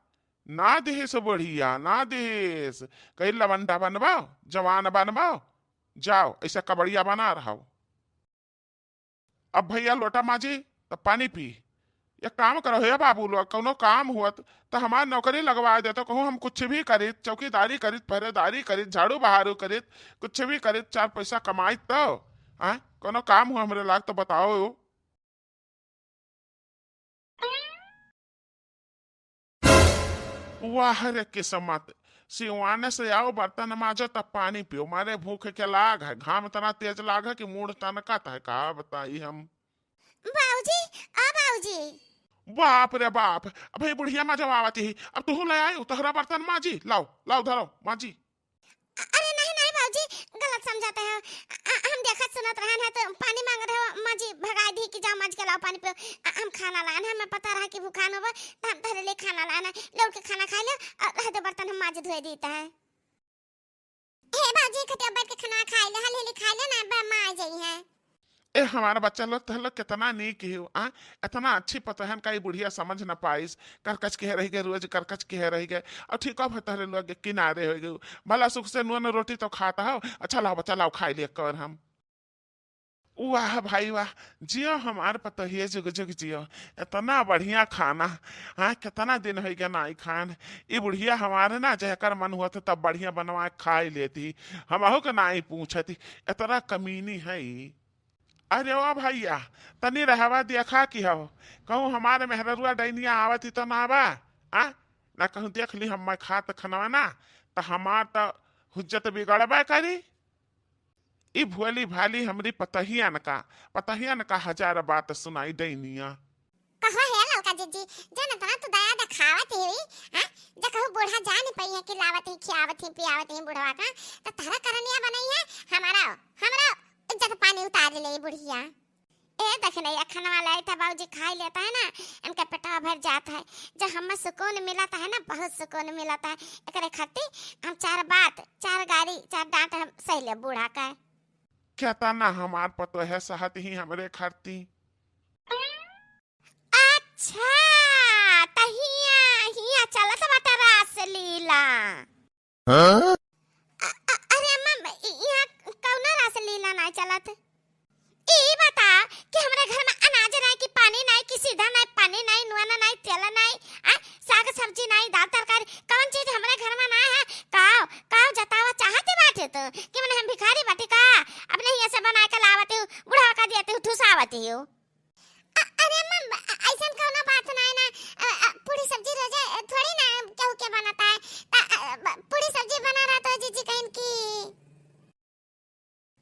ना दिहिस बुढ़िया, ना दिहिस। कही लवंडा बनबो, जवान बनबो, जाओ ऐसे कबड़िया बना रहो। अब भैया लोटा माजी, तब पानी पी। एक काम करो हे बाबू लोग, कौनो काम हुअत त हमार नौकरी लगवा देतो, कहूँ हम कुछ भी करीत, चौकीदारी करीत, पहरेदारी करीत, झाड़ू बहारू करीत, कुछ भी करीत, चार पैसा कमाइत तो, हाँ, कौनो काम हुआ हमरे लाग तो बताओ। वाह रे किस्मत, सिवाने से आओ बर्तन माजो तब पानी पियो, मारे भूख के लाग है, घाम इतना तेज लाग है कि मूड़ तनकत है, का बताई हम। बाबूजी, आ बाबूजी। बाप रे बाप, अबे बुढ़िया माजो आवत ही, अब तू ले आयो तोहरा बर्तन माजी, लाओ लाओ धरो माजी। अ-, अरे नहीं, नहीं बाबूजी, गलत समझत हो। अ-, अ-, हम देखत सुनत रहन है तो पानी मांग रहे हो, माँ जी भगाई दी कि जाओ माज के लाओ पानी पियो। अ-, हम खाना लान है, हमें पता रहा कि भूखान होबो, तो हम तहरे लिए खाना लान है। लौट के खाना खाई लो और रह दो बर्तन हम माज धोए देता है। हे बाबूजी, खटिया बैठ के खाना खाई ले, हली हली खाई ले ना, अब माँ आ जाई है। ए हमारा बच्चा लोग, तह लोग कितना नीक ही हो, आ? इतना अच्छी पतोहन का ई बुढ़िया समझ न पाइस। करकच के रह गए, रोज करकच के रह गए। और ठीक अब तहरे लोग के किनारे हो गए। भला सुख से नून रोटी तो खाता हो। अच्छा लाओ बच्चा, लाओ खाई लिए कर हम। वाह भाई वाह, जियो हमार पतोहिए जुग जुग जियो। इतना बढ़िया खाना, हाँ, कितना दिन हो गया नाई खान। ई बुढ़िया हमारे ना, जहकर मन हुआ था तब बढ़िया बनवा के खाई लेती, हमहू के नाई पूछती। इतना कमीनी है ई। अरे ओ भैया, तनी रहवा देखा कि हो, कहूँ हमारे मेहररुआ डैनिया आवत ही तो ना बा, आ? ना कहूँ देख ली हम मैं खात खनवा ना, त हमार त हुज्जत बिगड़बे करी। ई भोली भाली हमरी पतहियन का, पतहियन का हजार बात सुनाई डैनिया। कहो हे ललका जिज्जी, जन इतना तू दया देखावत ही, हैं? जे कहूँ बूढ़ा जान पई है कि लावत ही, खियावत ही, पियावत ही बुढ़वा का, त तहरा करनिया बनई है, हमारा, हमरा इज्जत पानी उतार ले बुढ़िया। ए देख नहीं, ये खाना वाला आई था बाबूजी, खाई लेता है ना, इनका पेटवा भर जाता है। जब हमें सुकून मिलता है ना, बहुत सुकून मिलता है। एकरे खातिर हम चार बात, चार गारी, चार डांट हम सही ले बूढ़ा का। केतना हमार पतोहे सहत ही हमरे खातिर। अच्छा, त हिया, हिया चलत बाटे रासलीला। हाँ? अ-, अ-, अरे अम्मा, इ-, यहाँ कौनो रासलीला नाई चलत। ई बता कि हमरे घर में अनाज नाई, कि पानी नाई, कि सीधा नाई, पानी नाई, नुआना नाई, तेल नाई, आ, साग सब्जी नाई, दाल तरकारी, कौन चीज हमरे घर में ना है? काव, काव जतावा चाहते बाटे तू कि मने हम भिखारी बाटी का? अपने ही ऐसे बना के लावती हूँ, बुढ़ावा का दिया तू ठुसावती हूँ। अ-, अरे अम्मा, अ-, ऐसन कौनो बात नाई ना। अ, अ, पूरी सब्जी रोजे, अ, थोड़ी ना केहू के बनता है। त, अ, ब-, पूरी सब्जी बना रहा तो जीजी कहिन की।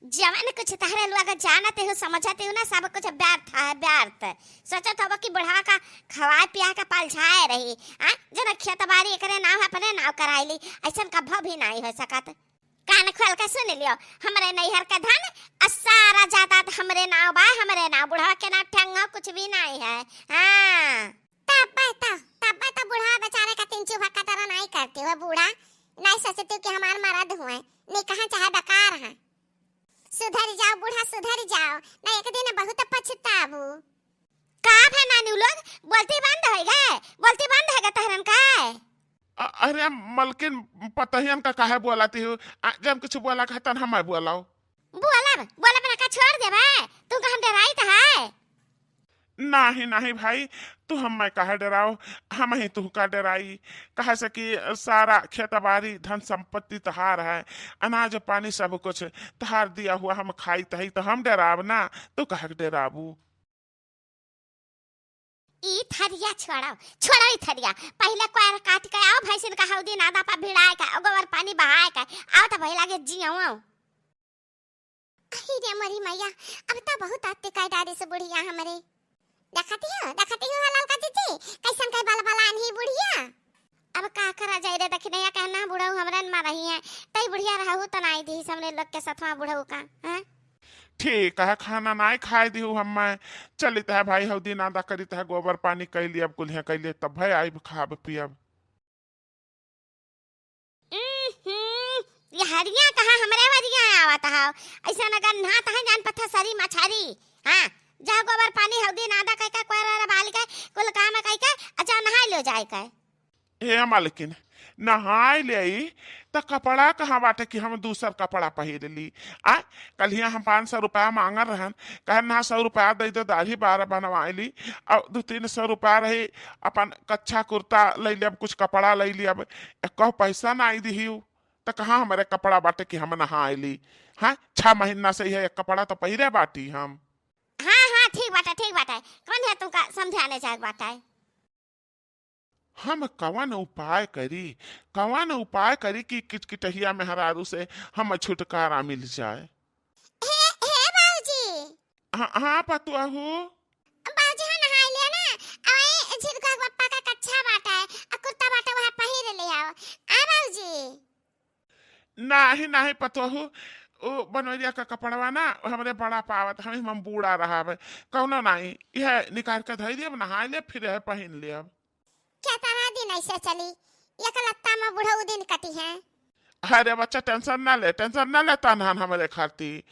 जवन कुछ तहरे लोग जानते हो, समझते हो ना, सब कुछ व्यर्थ है, व्यर्थ। सोचत हबो कि बुढ़वा का खवाए पियाए का पलझाए रही, आ? जना खेत बारी एकरे नाव, अपने नाव कराई ली, ऐसन कभो भी नाई हो सकत। कान खोल के सुन लियो, हमरे नैहर के धन आ सारा जायदाद हमरे नाव बा, हमरे नाव, बुढ़वा के नाव ठेंगा कुछ भी नाई है। हाँ। तब्बे तो, तब्बे तो बुढ़वा बेचारे का तीन चूहा का तरह नाई करती हो बूढ़ा, नाई सोचती कि हमार मरद हुए, नहीं कहाँ चाहे बेकार है। सुधर जाओ बूढ़ा, सुधर जाओ, ना एक दिन बहुत पछताबू। का भे नानी, उ लोग बोलती बंद होई गए? बोलती बंद है गे तहरन का? अ-, अरे मलकिन, पतहियन का काहे बोलाती हो? आ, जब कुछ बोला का तन हमें बोलाओ। बोलब, बोलब ना का छोड़ देबे? तू का हम डराई त है? नाही, नाही भाई, तू हम्मै काहे डेराओ, हमहीं तुहका डेराई। काहे से कि सारा खेतबारी, धन संपत्ति तोहार है, अनाज पानी सब कुछ तोहार दिया हुआ हम खाइत हई, तो हम डेराब ना, तू काहे के डेराबू? ई थरिया छोड़ो, छोड़ो ई थरिया। पहिले कोयर काट के आओ, भैंसिन का हौदी नादा पर भिड़ाए के, गोबर पानी बहाए के, आओ तो भैला के जियो। अही रे मोरी मैया, अब तो बहुत आते का डारे से बुढ़िया हमरे। देखती हो, देखती हो लाल का जीजी, कैसन के बलबलान ही बुढ़िया। अब का करा जाए रे दखिनैया, कहना बुढ़ऊ हमरे न मारही है, तई बुढ़िया रहू त नाई दी हमरे लोग के सथवा बुढ़ऊ का, हैं? ठीक है, खाना नाई खाए दिहू हम्मै। चलित है भाई, हौदी नादा करित है, गोबर पानी कैली, अब कुल्हिया कैली, तब भाई आइब खाब पियब। उम्म, ये हरिया कहाँ हमरे वरिया आवत हौ? ऐसा नगर नहात है जान पत्थर सरी मछरी। हाँ, जा गोबर पानी हौदी नादा कह के कोयर वाला बाल के कुल काम कह के अच्छा नहाए लो जाए के। हे मालकिन, नहाए ले आई त कपड़ा कहाँ बाटे कि हम दूसर कपड़ा पहिर ली? आ, कल्हिया हम पाँच सौ रुपया मांगल रहन, कहन ना सौ रुपया दे दो, दाढ़ी बार बनवाए ली, और दो तीन सौ रुपया रही, अपन कच्छा कुर्ता ले लियब, कुछ कपड़ा ले लियब, एको पैसा नाई दिहिउ, त कहाँ हमरे कपड़ा बाटे कि हम नहाए ली? हाँ, छह महीना से यह एक कपड़ा तो पहिरे बाटी हम। हाँ, हाँ, ठीक बाटे, ठीक बाटे, कौन है तुमका समझाने जाए बाटे? हम कवन उपाय करी, कवन उपाय करी कि किटकिटहिया मेहरारू से हम छुटकारा मिल जाए? हे, हे बाबूजी। हाँ, हाँ, पतुआ हो। बाबूजी, हाँ, नहाए लिया ना, अवई झिरका के पप्पा का कच्छा बाटे, आ कुर्ता बाटे, वह पहिर ले आओ। आ बाबूजी। नाही, नाही पतोहू, उ बनवरिया का कपड़वा ना, हमरे बड़ा पावत, हम, हम बूढ़ा रहावे, कौनो नाही, यह निकाल के धई दियब, नहाए लेब, फिर यह पहिन लेब। केतना दिन ऐसे चली? एक लत्ता में बुढ़ऊ दिन कटी है। अरे बच्चा, tension ना ले, tension ना ले, तनहन हमरे खाती।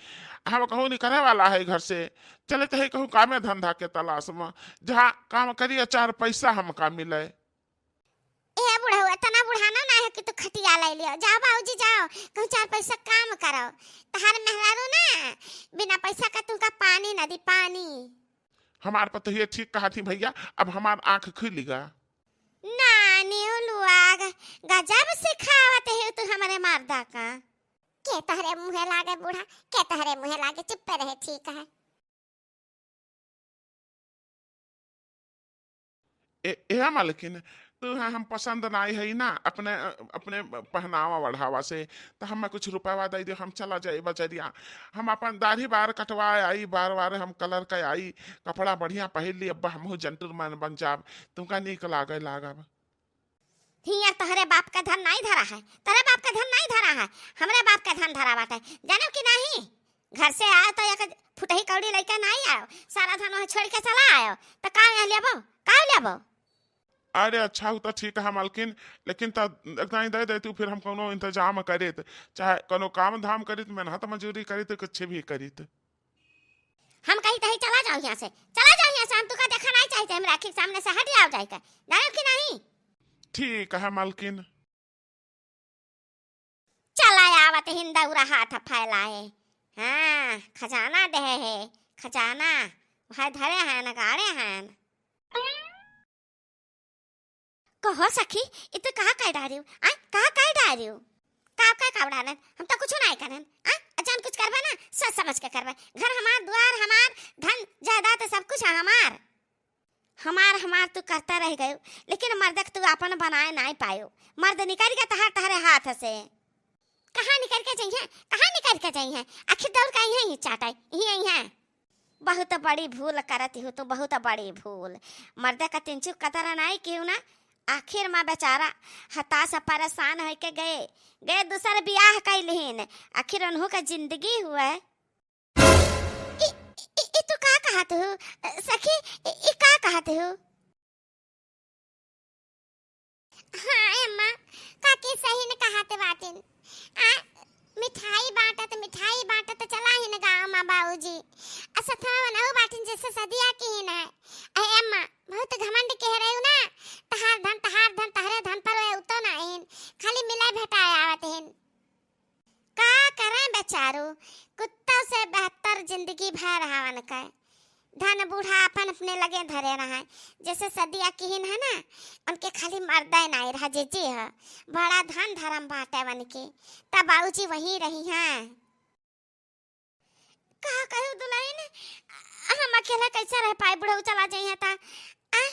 हम कहूँ निकले वाला है घर से, चले तो है कहूँ कामे धंधा के तलाश में, जहाँ काम करिए चार पैसा हमका मिले। ए बुढ़ऊ, इतना बुढ़ाना ना है कि तू खटिया ले लियो। जाओ बाबूजी, जाओ, कहूँ चार पैसा काम करो। तहार मेहरारू ना बिना पैसा का तुमका पानी ना दी, पानी। हमार पतोहिया ठीक कहा थी भैया, अब हमार आँख खुलिगा। नानी उलुआग, गजब सिखावत है तू हमरे मर्दा का। के तहरे मुँहे लागे बूढ़ा, के तहरे मुँहे लागे, चुप्पे रहे, ठीक है। ए, ए मालकिन, तू है हम पसंद नाई है ना, अपने, अपने पहनावा ओढ़ावा से, तो हमें कुछ रुपया दे दे, हम चला जाए बजरिया, हम अपन दाढ़ी बार कटवाए आई, बार बार हम colour के आई, कपड़ा बढ़िया पहिर ली, अब हमहू gentleman बन जाब, तुमका नीक लागे लागब। हियाँ तोहरे बाप का धन नाई धरा है, तोहरे बाप का धन नाई धरा है, हमरे बाप का धन धरा बाटे, जानो कि नाही? घर से आयो तो एक फुटही कौड़ी लइके नाई आयो, सारा धन वहाँ छोड़ के चला आयो, तो का यहाँ लेबो, का लेबो? अरे अच्छा, हो तो ठीक है मालकिन, लेकिन त एक दाई दे देतू, फिर हम कौनो इंतजाम करित, चाहे कौनो काम धाम करित, मेहनत मजूरी करित, कुछ भी करित। हम कही तही चला जाओ यहाँ से, चला जाओ यहाँ से, हम तुका देखा नाई चाहित, हमरा आँखी के सामने से हट जाओ जाए के, जानो कि नाही? ठीक है मालकिन। चला आवत हिन दौरा हाथ फैलाए। हाँ, खजाना देहे है, खजाना। वह धरे हैं, गाड़े हैं। कहो सखी, इ तू कहा कह डारियो? आ, कहा कह डारियो? का, का, का डारन? हम तो कुछ नाई करन। आ, अचान कुछ करबे ना, सोच समझ के करबे। घर हमार, दुआर हमार, धन जायदाद सब कुछ हमार। हमार, हमार तू करता रह गयो, लेकिन मर्द के तू आपन बनाए नाई पायो। मर्द निकल गया तहार, तहरे हाथ से। कहाँ निकल के जइहें? कहाँ निकल के जइहें? आखिर दौड़ के अइहें ही चाटे, ही अइहें। बहुत बड़ी भूल करत हो तू, बहुत बड़ी भूल। मर्द का तिनचुक कदर नाई कियो ना। आखिर मा बेचारा हताश परेशान होके गए, गए दूसर बियाह कैलिहिन। आखिर उन्हों का जिंदगी हुआ। इ, इ, इ तू का कहत हो? सखी, इ, इ का कहत हो? हाँ अम्मा, काकी सही न कहत बाटिन। आ, मिठाई बांटत, मिठाई बांटत चला हिन गाँव मा बाबूजी। आ सथवा मनहु बाटिन जैसे सदिया की ही ना। अहे अम्मा, बहुत घमंड कह रहे हो ना। तहार धन, तहार धन, तहरे धन पर वे उतो ना हिन। खाली मिले भेटाए आवत हिन। का करें बेचारू, कुत्तों से बेहतर जिंदगी भर हवन के। धन बूढ़ा अपन अपने लगे धरे रहा, जैसे सदिया किहिन है ना, उनके खाली मर्दे नाई रहा, जे जे ह, बड़ा धन धरम बाटे उनके, तब बाबूजी वहीं रही हैं। का कहू दुलहिन, हम अकेला कैसे रह पाए, बुढ़ऊ चला जाइए ता, आ,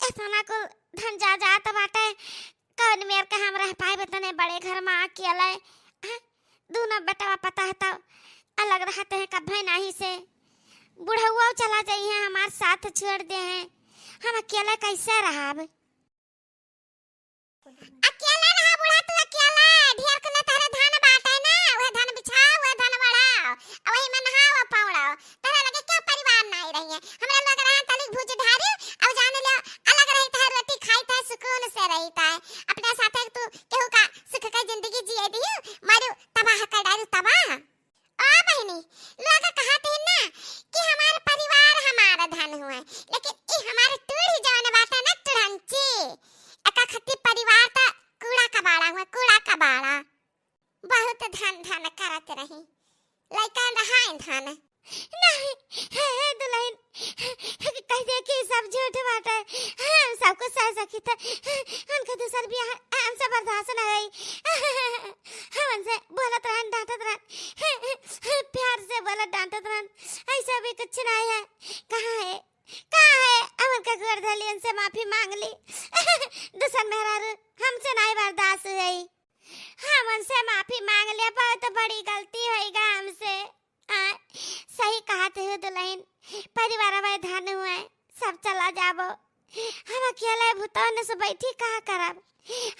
इतना कुल धन जायदाद बाटे, कौन मेर के हम रह पाए इतने बड़े घर में अकेले, आ, दूनो बेटवा पता है तो अलग रहते हैं कभे नहीं से, बुढ़ऊ चला जाइए हमार साथ छोड़ दे हैं, हम अकेले कैसे रहब? अकेले रहा बूढ़ा, तू अकेले, ढेर कुल तहरे धन बाटे ना, वह धन बिछाओ, वह धन बढ़ाओ, और वही में नहाओ पौड़ो। तहरे लगे क्यों परिवार नहीं रही है? हमरा लोग रहा तलिक भूज धारी, अब जाने ले अलग रही तहर रोटी खाई तहर सुकून से रही तहर। अपने साथे तू केहू का सुख के जिंदगी जिए दियो, मारू तबाह कर डारू तबाह। ओ बहिनी, लोग कहत हैं ना कि हमार परिवार हमार धन हुए, लेकिन ई हमार टूढ़ी जौन बाटे ना टुढ़ंची, एका खत्ती परिवार त कूड़ा कबाड़ा हुए, कूड़ा कबाड़ा। बहुत धन धन करत रही, लइका रहाइन धन। नहीं, हे, हे दुलहिन, कह दे कि सब झूठ बाटे, हम सब कुछ सह सकित, उनका दूसर बियाह हमसे बर्दाश्त न होई। हमसे बोलत रहन, डांटत रहन, प्यार से बोलत डांटत रहन, ऐसा भी कुछ नहीं है। कहाँ है, कहाँ है? हमन का गोड़ धली, उनसे माफी मांग ली। दूसर मेहरारू हमसे नहीं बर्दाश्त हुई, हम उनसे माफी मांग लिया, बहुत बड़ी गलती होइगा हमसे। आ, सही कहत हो दुलहिन, परिवार में धन हुए, सब चला जाबो, हम अकेले भुतौन से बैठी का करब?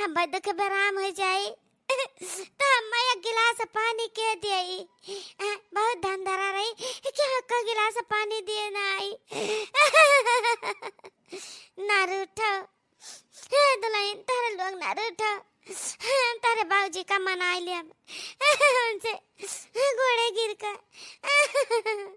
हम बड़ दुख बेराम हो जाई। तो हम एक गिलास पानी के दिए, आ, बहुत धन धरा रही कि हमको गिलास पानी दिए ना आई। ना रूठो, हे दुलहिन, तहरे लोग ना रूठो, हम तहरे बाबूजी का मनाई लेब, उनसे गोड़े गिर कर।